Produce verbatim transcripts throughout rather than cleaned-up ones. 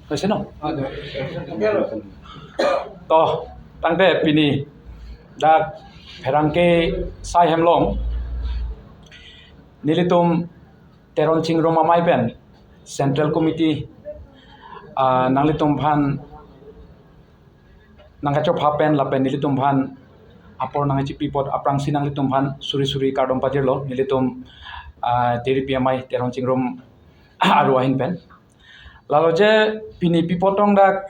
Hoise no? To, tangte pini dak pherangke sai hem along nelitum Teron Chingrum Amei pen Central Committee, ah, nanglitum aphan nangkachopha pen lapen nelitum aphan apor nangchipi apot aphrangsi nanglitum aphan suri suri kardom pajirlo nelitum, ah, T D P amei Teron Chingrum aro ahin pen. Lalo je pini pi apot tong dak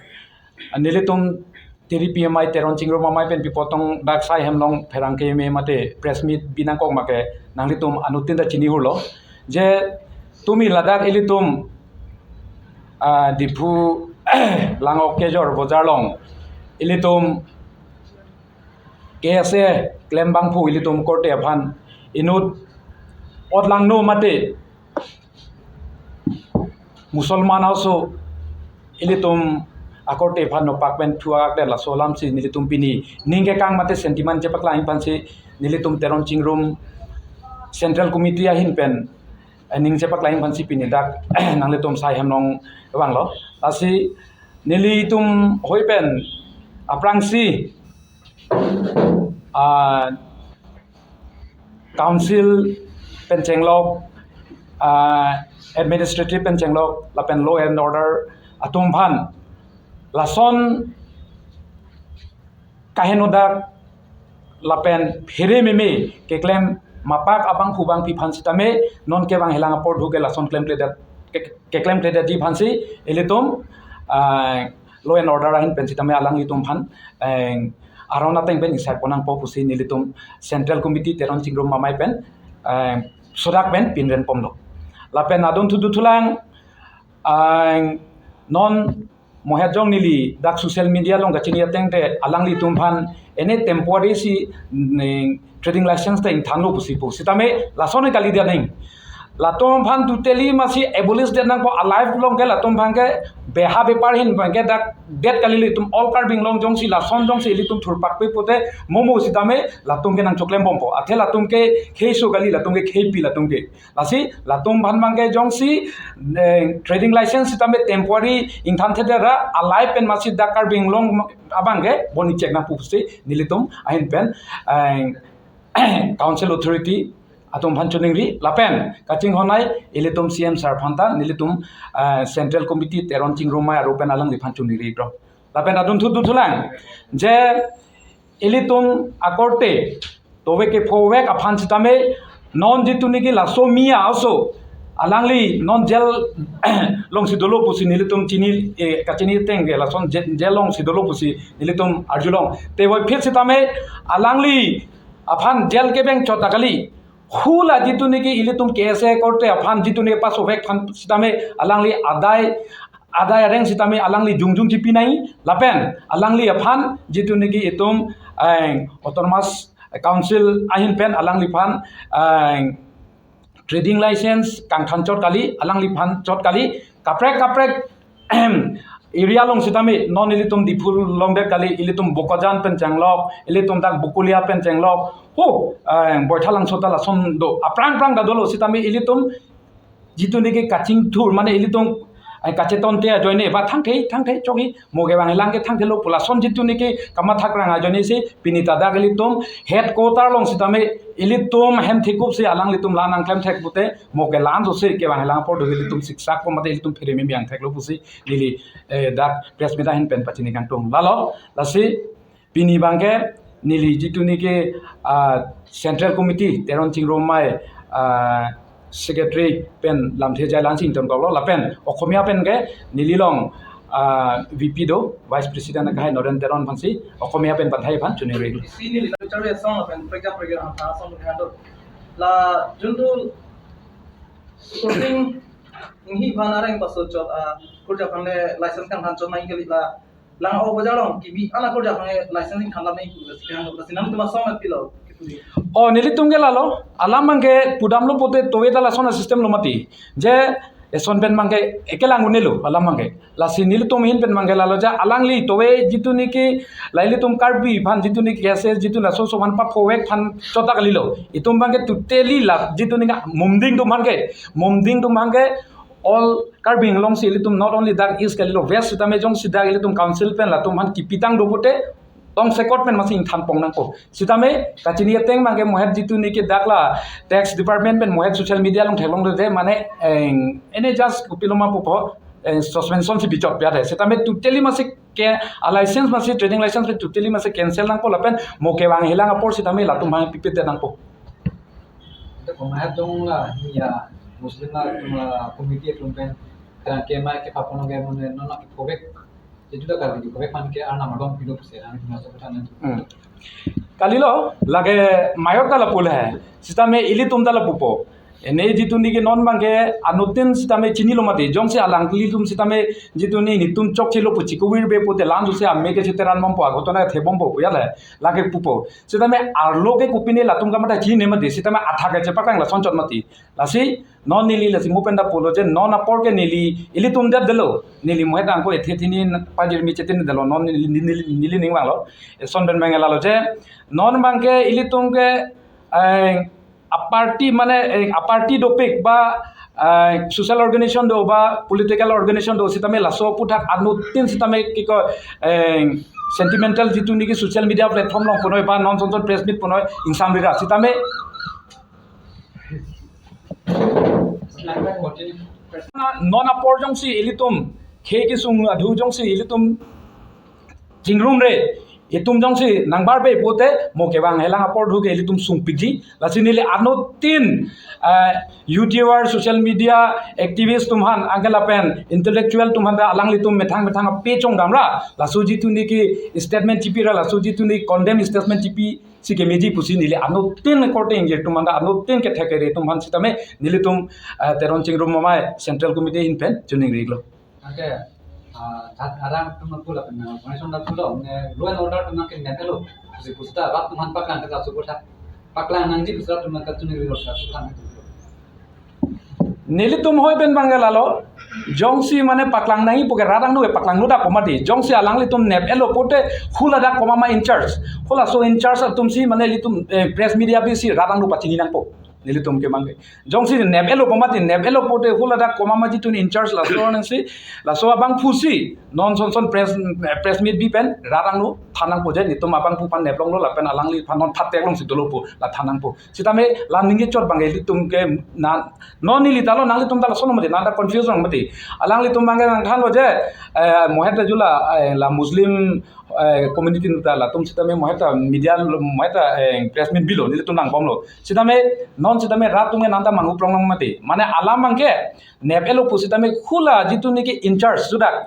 nelitum T D P amei Teron Chingrum Amei pen pi apot tong dak sai hem along pherangke me mate press meet binangkok make nanglitum anuttin ta chini hurlo. Je tumi ladak ilitum, ah, Diphu Langkejor Bojar along ilitum K S A klem abangphu ilitum korte aphan inut otlangno mate Musalman aso ilitum akorte aphan nopak pen thu akak det, laso alamsi nelitum pini ning kekang mate sentiment chepaklang aphansi nelitum Teron Chingrum Central Committee ahin pen, eh, ning chepaklang aphansi pini dak nanglitum sai hem along vanglo. Lasi nelitum hoi pen aphrangsi, ah, council pen chenglok, ah, administrative pen chenglok lapen law and order atum aphan lason kaheno dak lapen phere meme keklem mapak abangphu bangpi aphan sitame non kevang helang apor dhu ke lason klemkledet, ke, keklemkledetji aphansi ilitum, ah, law and order ahin pen sitame alanglitum aphan, eh, aron ateng pen isai ponnangpo pusi nelitum Central Committee Teron Chingrum Amei pen, eh, sodak pen pinren pomlo. Lapen adun thudu thulang, eh, non mohet jong neli dak social media along kachini ateng te alanglitum aphan ene temporary si, mm, trading license ta ingthanlo pusi pu. Sitame lason kali dia ning. Latum aphan totally masi abolish det nangpo, alive along ke latum aphan ke beha bepar ahin aphan ke dak det kali, ilitum all Karbi Anglong jongsi lason jongsi ilitum thurpakpe pote momo sitame latum ke nangchoklem bompo. Athe latum ke kheiso kali, latum ke kheipi latum ke. Lasi latum aphan abang ke jongsi, eh, trading license sitame temporary ingthan thedera alive pen masi dak Karbi Anglong abang ke boni check nangpo pusi nelitum ahin pen, eh, council authority atum aphan choningri lapen kachinghon ai ilitum C M sir aphan ta nelitum, ah, Central Committee Teron Chingrum Amei aro pen alangliphan choningri dro. Lapen adun thudu thulang je ilitum akorte tove kephovek aphan sitame non jitu niki laso miya aso alangli non jail alongsi dolo pusi nelitum chini, eh, kachini ateng ke lason jail, jail alongsi dolo pusi nelitum arjulong. Te voiphit sitame alangli aphan jail kebeng chot ta kali. Hula jitu niki ilitum K S A korte aphan jitu niki pasovek aphan sitame alangli adai, adai areng sitame alangli jongjong chipi nai lapen alangli aphan jitu niki itum, eh, Autonomous Council ahin pen alangliphan, eh, trading license kangthan chot kali, alangliphan chot kali, kaprek kaprek area along sitame non ilitum Diphu along det kali, ilitum Bokajan pen chenglok, ilitum dak Bokolia pen chenglok, ho, eh, Boithalangso ta lason do, aphrang aphrang ta dolo sitame ilitum jitu niki kachingthur mane ilitum, eh, kacheton te ajoine ba thangthei thangthei chokji mo kevang helang ke thangthelo pu lason jitu niki kamathakrang ajoine si pini ta dak ilitum headquarter along sitame ilitum hem thekup si alanglitum la nangklem thek pute mo ke la-an jose kevang helang apor do ilitum siksak po mate ilitum phere meme angtheklo pusi neli, eh, dak press meet ahin pen pachini kangtung. Lalo, lasi pini abang ke neli jitu niki, ah, Central Committee Teron Chingrum Amei, ah, Secretary pen lamthe jai la-ansi ingtonkoklo lapen Okhomia pen ke neli along, ah, V P do, Vice President akehai Noren Teron aphansi Okhomia pen pathai aphan choningri. Isi neli la bichar asong lapen prekjak prekjak aphan asong kehado. La juntu shooting inghi aphan areng paso chot, ah, kurja aphan le license kangthan chot nai kali, la Langkejor Bojar along kebi an akurja aphan le license ingthan lam nai pu lasi kehang lasi nangtum asong pilo. Oh, nelitum ke lalo alam abang ke pudamlo pote tove ta lason a-system lo mati. Je eson pen abang ke ekelang un-elo alam abang ke. Lasi nelitum ahin pen abang ke lalo ja alangli tove jitu niki la ilitum Karbi aphan jitu niki K S A jitu laso so aphan paphovek aphan chot ta kalilo. Itum abang ke totally la jitu niki mumding atum abang ke, mumding atum abang ke All Karbi Anglong si ilitum not only dak East kalilo, West sitame jongsi dak ilitum council pen latum aphan kipitang do pute tongsekot pen masi ingthan pon nangpo. Sitame kachini ateng abangke mohet jitu niki dak la tax department pen mohet social media along theklong dote mane, eh, ene just kopiloma pupo, eh, suspension si bichot piade. Sitame totally masi ke a license masi trading license pen totally masi cancel nangpo lapen mo kevang helang apor sitame latum aphan pipit det nangpo. Ante komat atum la hi ya Muslim atum la committee atum pen kerang kemai kepapon ke mane non ke phovek. Itu dak kali phovek man ke arnam adong pido puse ang itu masuk ke sana. Hmm. Kalilo, lake mayot ta lapu le. Sitame ilitum ta lapupo. Ene jitu niki non abangke anuttin sitame chinilo mati. Jongsi alanglitum sitame jitu ni netum chokchelo pu chikuvir be pute lanjuse amek ke cheteran bompo, aghotona thebompo, ya le. Lake pupo. Sitame arlo ke kopine latum kamatha chinine mati. Sitame athak ke chepaklang lason chot mati. Lasi non neli lasi mo pen ta pulo je non apor ke neli ilitum det detlo. Neli mohet angko ethe thini pajirmi chetin detlo. Non neli, neli, neli, neli ning vanglo. Eson pen abang lalo je non abangke ilitum ke, eh, a party mane, eh, a party dopik ba, eh, social organization do ba political organization do sitame laso aphuthak anuttin sitame kiko, eh, sentimental jitu niki social media platform along punoi ba non sonson press meet punoi ingsamrira sitame non apor jongsi ilitum khei kesung adhu jongsi ilitum chingrumre, itum jongsi nangbarbe pute mo kevang helang apor dhu ke ilitum sungpikji. Lasi neli anuttin, eh, YouTuber, social media activist atum aphan, anke lapen intellectual atum aphan ta alanglitum methang methang ape chongdamra. Laso jitu niki statement chipira, laso jitu niki condemn statement chipi si kemeji pusi neli anuttin korte ingjir atum aphan ta anuttin kethek kere atum aphan sitame nelitum, eh, Teron Chingrum Amei Central Committee ahin pen choningri iklo. Anke, ah, jat arang atum aphan lapen, ah, organization atum lo, ne law and order atum nangkenep-etlo pusi pusi ta rat atum aphan paklang ke kasu puthak. Paklang nangji pusi rat atum aphan kachoningri lo kasu puthak. Nelitum hoi pen abang lalo, jongsi mane paklang nangji puke rat angno ke paklanglo dak komati. Jongsi alanglitum nep-etlo pute hula dak komama in charge. Hula so in charge atum si mane ilitum, eh, press meet bisi rat angno pachini nangpo. Nelitum ke abangke. Jongsi nep-etlo komati, nep-etlo pute hula dak komama jitu ni in charge laso nangsi, laso abangphu si non sonson press, press meet bi pen rat angno than nangpo je netum abangphu aphan neplonglo lapen alangliphan non phateklong si dolo pu la than nangpo. Sitame la ningje chot abangke ilitum ke na, non neli ta lo, nanglitum ta lason mati, nang ta confuse nang mati. Alanglitum abangke nangthanlo je, eh, mohet ta jula, eh, la Muslim, eh, community ta latum sitame mohet ta media lo, mohet ta, eh, press meet bilo, nelitum nangbomlo. Sitame non sitame rat atum ke nang ta manghu prong nang mati. Mane alam abangke nep-etlo pu sitame hula jitu niki in charge sudak,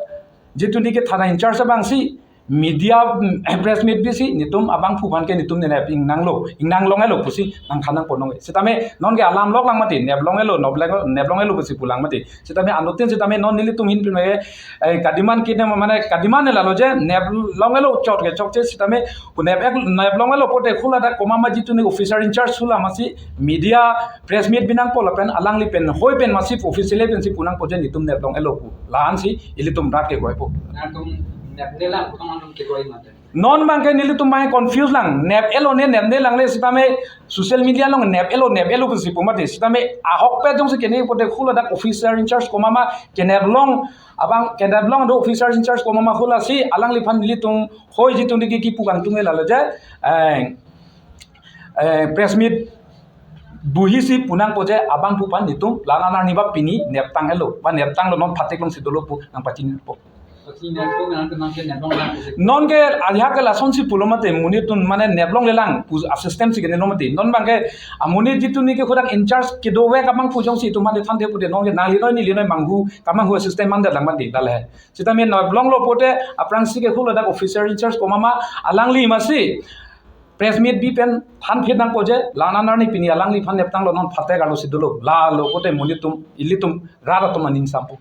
jitu niki thana in charge abang si media, mm, press meet bisi netum abangphu aphan ke netum ne nep ingnanglo, ingnang long-etlo pusi nangthan nangpo nonke. Sitame non ke alam lok lang mati, nep long-etlo, nop lang, nep long-etlo pusi pulang mati. Sitame anuttin sitame non nelitum ahin pen ke, eh, kademand kine mane kademand lalo je nep long-etlo chot ke chokche sitame pu nep-et, nep long-etlo pute hula dak komama jitu ni officer in charge hula masi media press meet bi nangpo lapen alangli pen hoi pen masi officially pen si pu nangpo je netum nep long-etlo pu. La-an si ilitum rat ke koipo. Nangtum nepne lang, kutong nangtum ke koi mate. Non abangke nelitum abang confuse lang. Nep-etlo ne nepne langle sitame social media along nep-etlo, nep-etlo pusi pu mati. Sitame ahokpet jongsi kene pute hula dak officer in charge komama kenep long abang, kenep long do officer in charge komama hula si alangliphan nelitum hoi jitu niki kipu kangtung lalo je, eh, eh, press meet buhi si pu nangpo je abangphu aphan netum la-an arni ba pini neptang-etlo, ba neptanglo non phateklong si dolo pu nangpachinipo. Pachini nangpo, nang ke nang ke nep long lang pusi. Non ke ajahak ke lason si pulo mati, monit atum mane nep longle lang pu a system si kenelo mati. Non abangke amonit jitu niki hula dak in charge kedovek abangphu jongsi itum mane thanthe pute non ke nangli noi neli noi manghu kamanghu system mang dak lang mati dale. Sitame nep longlo pute aphrangsi ke hula dak officer in charge komama alangli masi press meet bi pen thanphit nangpo je la-an arni pini alangliphan neptanglo non phatek arlo si dolo. Lalo pute monit atum ilitum rat atum aning sampo.